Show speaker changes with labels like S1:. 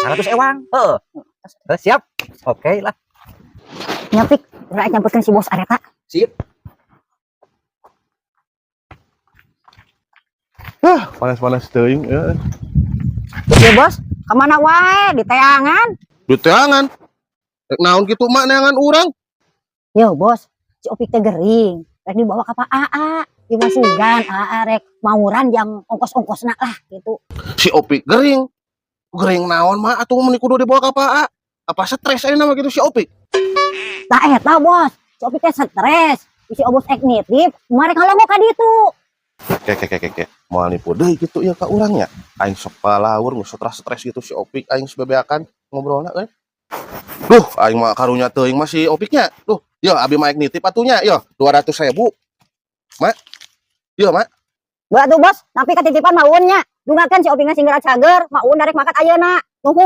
S1: 100 ewang. Heeh. Heuh, siap. Oke lah.
S2: Nya, Pik, urang nyamperkeun si bos Areta.
S1: Sip.
S3: Ah, panas-panas teuing ya.
S2: Ya bos, kemana wae diteangan?
S3: Diteangan. Rek naon kitu, Mak, neangan urang?
S2: Yo bos, si Opik teh gering, rek dibawa ka Pak AA, dimasukan AA rek mauran jang ongkos-ongkosna lah gitu.
S3: Si Opik gering. Gering naon, Mak, atuh meni kudu dibawa ka Pak A? Apa stres ayeuna mah gitu si Opik?
S2: Tah eta bos, si Opik teh stres. Si Obos ek nitip, marek ngalongok ka ditu.
S3: Ke ke ke ke ke. Moal nipu deui kitu ya ka urang nya. Aing sok palaur geus stres-stres gitu si Opik, aing sebebeakan ngobrolna euy. Duh, aing mah karunya teuing mah si Opiknya. Duh, yo abi mah nitip atunya, yo 200.000. Mak. Yo, Mak.
S2: Batu bos, tapi ketitipan maunnya. Dunggakeun si Opik sing geura cager, maun darek makat ayeuna. Nuhun.